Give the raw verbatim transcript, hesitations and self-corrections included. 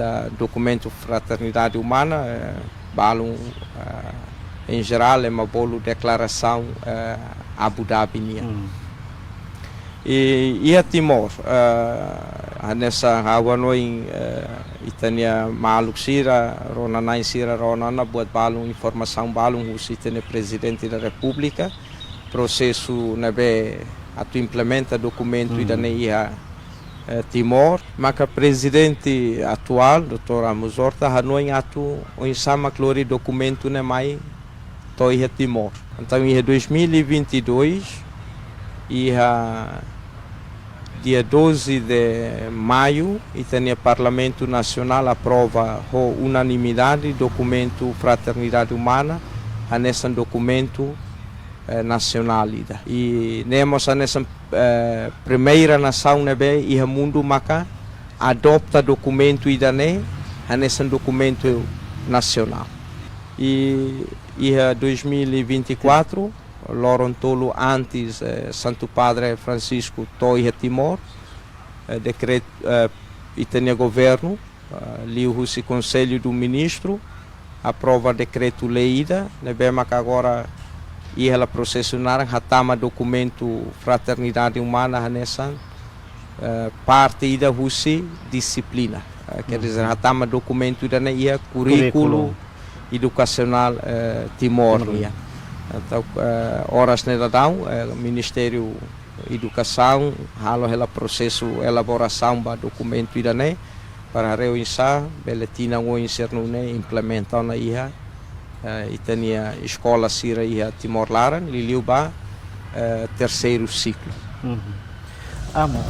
eh, dokumentu fraternidade umana, eh, balun, eh, em geral, ema bolu deklarasaun, eh, Abu Dhabi nian. Hmm. I iha Timor, eh, hanesan ha'u hanoin, eh, ita-nia maluk sira, rona-na'in sira, rona ona buat balun, informasaun balun husi ita-nia Prezidente da Repúblika, prosesu ne'ebé atu implementa dokumentu, hmm, ida-ne'e iha, eh, Timor. Maka Prezidente atuál, doutór Ramos Horta, hanoin atu oinsá mak lori dokumentu ne'e mai to'o iha Timor. Entaun, iha dois mil e vinte e dois, iha dia doze de maio, ita-nia Parlamentu Nasionál aprova ho unanimidade dokumentu fraternidade umana, hanesan dokumentu, eh, nasionál ida. I ne'e mós hanesan, eh, primeira nasaun ne'ebé iha mundu maka adopta dokumentu ida-ne'e hanesan dokumentu nasionál. I iha dois mil e vinte e quatro, loron tolu antes, eh, Santu Padre Francisco to'o iha Timor, eh, dekretu, eh, ita-nia governu, eh, liuhusi Konsellu de Ministrus, aprova dekretu-lei ida, ne'ebé maka agora iha hela prosesu naran hatama dokumentu fraternidade umana hanesan, eh, parte ida husi dixiplina. Eh, quer dizer, uhum, hatama dokumentu ida-ne'e iha kurríkulu, kurríkulu edukasionál, eh, Timor, Timor nian. Entaun, eh, oras ne'e daudaun, eh, Ministériu Edukasaun halo hela prosesu elaborasaun ba dokumentu ida-ne'e, para haree oinsá bele tinan oin sira-ne'e implementa ona iha, eh, ita-nia eskola sira iha Timor laran, liuliu ba, eh, terseiru siklu. Mhm. Amu,